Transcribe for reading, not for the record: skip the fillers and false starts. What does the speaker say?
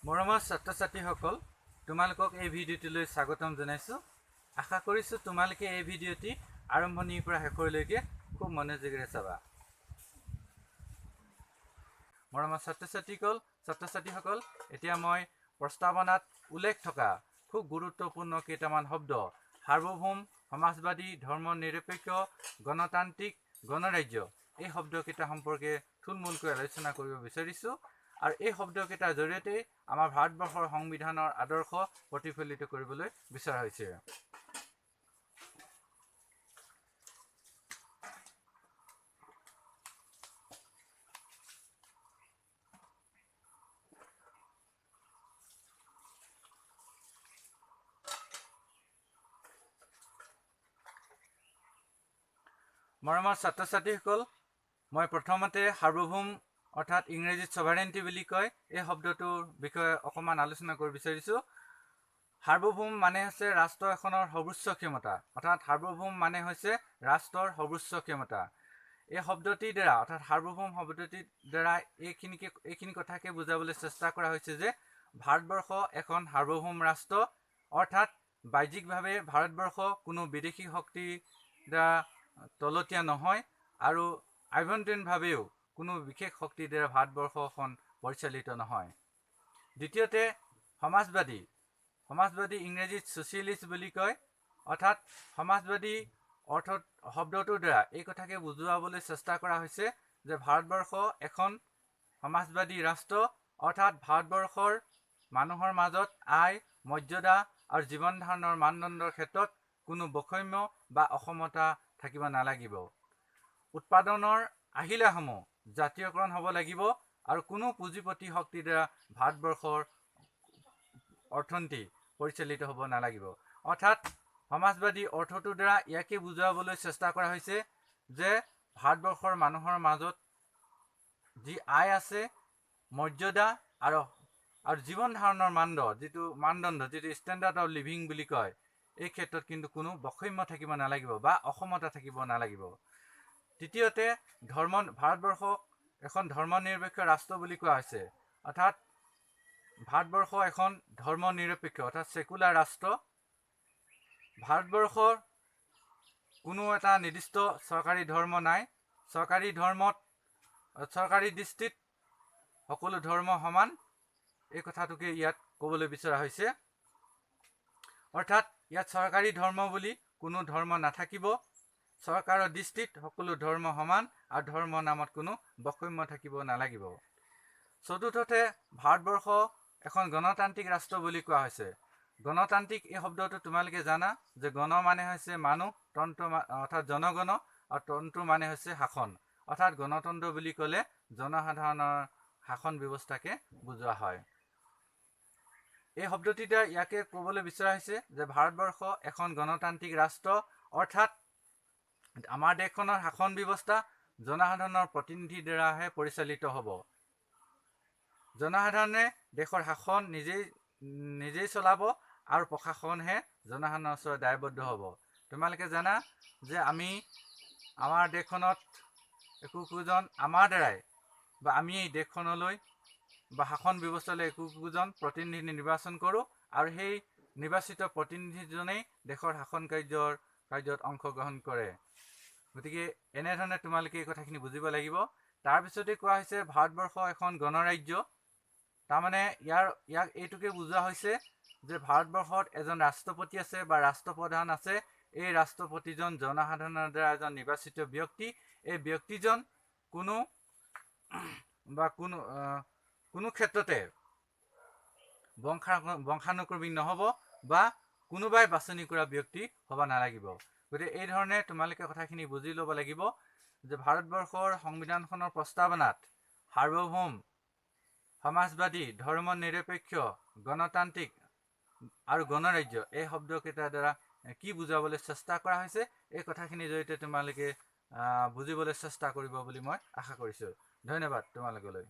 মৰমৰ ছাত্ৰ-ছাত্ৰীসকল, তোমালোকক এই ভিডিঅ'টিলৈ স্বাগতম জনাইছোঁ। আশা কৰিছোঁ তোমালোকে এই ভিডিঅ'টি আৰম্ভণিৰ পৰা শেষলৈকে খুব মনোযোগেৰে চাবা। মৰমৰ ছাত্ৰ-ছাত্ৰীসকল, এতিয়া মই প্ৰস্তাৱনাত উল্লেখ থকা খুব গুৰুত্বপূৰ্ণ কেইটামান শব্দ সাৰ্বভৌম, সমাজবাদী, ধৰ্ম নিৰপেক্ষ, গণতান্ত্ৰিক, গণৰাজ্য এই শব্দকেইটা সম্পৰ্কে থুলমূলকৈ আলোচনা কৰিব বিচাৰিছোঁ। আৰু এই শব্দকেইটাৰ জৰিয়তে আমাৰ ভাৰতবৰ্ষৰ সংবিধানৰ আদৰ্শ প্ৰতিফলিত কৰিবলৈ বিচৰা হৈছে। মৰমৰ ছাত্ৰ-ছাত্ৰীসকল, মই প্ৰথমতে সাৰ্বভৌম অৰ্থাৎ ইংৰাজীত ছভাৰেণ্টি বুলি কয় এই শব্দটোৰ বিষয়ে অকণমান আলোচনা কৰিব বিচাৰিছোঁ। সাৰ্বভৌম মানে হৈছে ৰাষ্ট্ৰ এখনৰ সৰ্বোচ্চ ক্ষমতা, অৰ্থাৎ সাৰ্বভৌম মানে হৈছে ৰাষ্ট্ৰৰ সৰ্বোচ্চ ক্ষমতা। এই শব্দটিৰ দ্বাৰা অৰ্থাৎ সাৰ্বভৌম শব্দটিৰ দ্বাৰা এইখিনি কথাকে বুজাবলৈ চেষ্টা কৰা হৈছে যে ভাৰতবৰ্ষ এখন সাৰ্বভৌম ৰাষ্ট্ৰ, অৰ্থাৎ বাহ্যিকভাৱে ভাৰতবৰ্ষ কোনো বিদেশী শক্তিৰ দ্বাৰা তলতীয়া নহয় আৰু আভ্যন্তৰীণভাৱেও কোনো বিশেষ শক্তিৰ দ্বাৰা ভাৰতবৰ্ষখন পৰিচালিত নহয়। দ্বিতীয়তে সমাজবাদী, সমাজবাদী ইংৰাজীত ছ'চিয়েলিষ্ট বুলি কয়, অৰ্থাৎ সমাজবাদী অৰ্থ শব্দটোৰ দ্বাৰা এই কথাকে বুজুৱাবলৈ চেষ্টা কৰা হৈছে যে ভাৰতবৰ্ষ এখন সমাজবাদী ৰাষ্ট্ৰ, অৰ্থাৎ ভাৰতবৰ্ষৰ মানুহৰ মাজত আয়, মৰ্যাদা আৰু জীৱন ধাৰণৰ মানদণ্ডৰ ক্ষেত্ৰত কোনো বৈষম্য বা অসমতা থাকিব নালাগিব। উৎপাদনৰ আহিলাসমূহ জাতীয়কৰণ হ'ব লাগিব আৰু কোনো পুঁজিপতি শক্তিৰ দ্বাৰা ভাৰতবৰ্ষৰ অৰ্থনীতি পৰিচালিত হ'ব নালাগিব। অৰ্থাৎ সমাজবাদী অৰ্থটোৰ দ্বাৰা ইয়াকে বুজুৱাবলৈ চেষ্টা কৰা হৈছে যে ভাৰতবৰ্ষৰ মানুহৰ মাজত যি আয় আছে, মৰ্যাদা আৰু জীৱন ধাৰণৰ মানদণ্ড, যিটো ষ্টেণ্ডাৰ্ড অফ লিভিং বুলি কয়, এই ক্ষেত্ৰত কিন্তু কোনো বৈষম্য থাকিব নালাগিব বা অসমতা থাকিব নালাগিব। তৃতীয়তে ভাৰতবৰ্ষক এখন ধৰ্ম নিৰপেক্ষ ৰাষ্ট্ৰ বুলি কোৱা হৈছে, অৰ্থাৎ ভাৰতবৰ্ষ এখন ধৰ্ম নিৰপেক্ষ অৰ্থাৎ ছেকুলাৰ ৰাষ্ট্ৰ। ভাৰতবৰ্ষৰ কোনো এটা নিৰ্দিষ্ট চৰকাৰী ধৰ্ম নাই, চৰকাৰী দৃষ্টিত সকলো ধৰ্ম সমান, এই কথাটোকে ইয়াত ক'বলৈ বিচৰা হৈছে। অৰ্থাৎ ইয়াত চৰকাৰী ধৰ্ম বুলি কোনো ধৰ্ম নাথাকিব, চৰকাৰৰ দৃষ্টিত সকলো ধৰ্ম সমান আৰু ধৰ্ম নামত কোনো বৈষম্য থাকিব নালাগিব। চতুৰ্থতে ভাৰতবৰ্ষ এখন গণতান্ত্ৰিক ৰাষ্ট্ৰ বুলি কোৱা হৈছে। গণতান্ত্ৰিক এই শব্দটো তোমালোকে জানা যে গণ মানে হৈছে মানুহ, তন্ত্ৰ অৰ্থাৎ জনগণ, আৰু তন্ত্ৰ মানে হৈছে শাসন, অৰ্থাৎ গণতন্ত্ৰ বুলি ক'লে জনসাধাৰণৰ শাসন ব্যৱস্থাকে বুজোৱা হয়। এই শব্দটিৰ দ্বাৰা ইয়াকে ক'বলৈ বিচৰা হৈছে যে ভাৰতবৰ্ষ এখন গণতান্ত্ৰিক ৰাষ্ট্ৰ, অৰ্থাৎ আমাৰ দেশখনৰ শাসন ব্যৱস্থা জনসাধাৰণৰ প্ৰতিনিধিৰ দ্বাৰাহে পৰিচালিত হ'ব। জনসাধাৰণে দেশৰ শাসন নিজেই চলাব আৰু প্ৰশাসনহে জনসাধাৰণৰ ওচৰত দায়বদ্ধ হ'ব। তোমালোকে জানা যে আমি আমাৰ দেশখনত একো একোজন আমাৰ দ্বাৰাই বা আমি এই দেশখনলৈ বা শাসন ব্যৱস্থালৈ একো একোজন প্ৰতিনিধি নিৰ্বাচন কৰোঁ আৰু সেই নিৰ্বাচিত প্ৰতিনিধিজনেই দেশৰ শাসন কাৰ্যত অংশগ্ৰহণ কৰে। গতিকে এনেধৰণে তোমালোকে এই কথাখিনি বুজিব লাগিব। তাৰপিছতে কোৱা হৈছে ভাৰতবৰ্ষ এখন গণৰাজ্য, তাৰমানে ইয়াক এইটোকে বুজোৱা হৈছে যে ভাৰতবৰ্ষত এজন ৰাষ্ট্ৰপতি আছে বা ৰাষ্ট্ৰপ্ৰধান আছে। এই ৰাষ্ট্ৰপতিজন জনসাধাৰণৰ দ্বাৰা এজন নিৰ্বাচিত ব্যক্তি। এই ব্যক্তিজন কোনো ক্ষেত্ৰতে বংশানুক্ৰমিক নহ'ব বা কোনোবাই বাছনি কৰা ব্যক্তি হ'ব নালাগিব। গতিকে এই ধৰণে তোমালোকে কথাখিনি বুজি ল'ব লাগিব যে ভাৰতবৰ্ষৰ সংবিধানখনৰ প্ৰস্তাৱনাত সাৰ্বভৌম, সমাজবাদী, ধৰ্ম নিৰপেক্ষ, গণতান্ত্ৰিক আৰু গণৰাজ্য এই শব্দকেইটাৰ দ্বাৰা কি বুজাবলৈ চেষ্টা কৰা হৈছে, এই কথাখিনিৰ জৰিয়তে তোমালোকে বুজিবলৈ চেষ্টা কৰিব বুলি মই আশা কৰিছোঁ। ধন্যবাদ তোমালোকলৈ।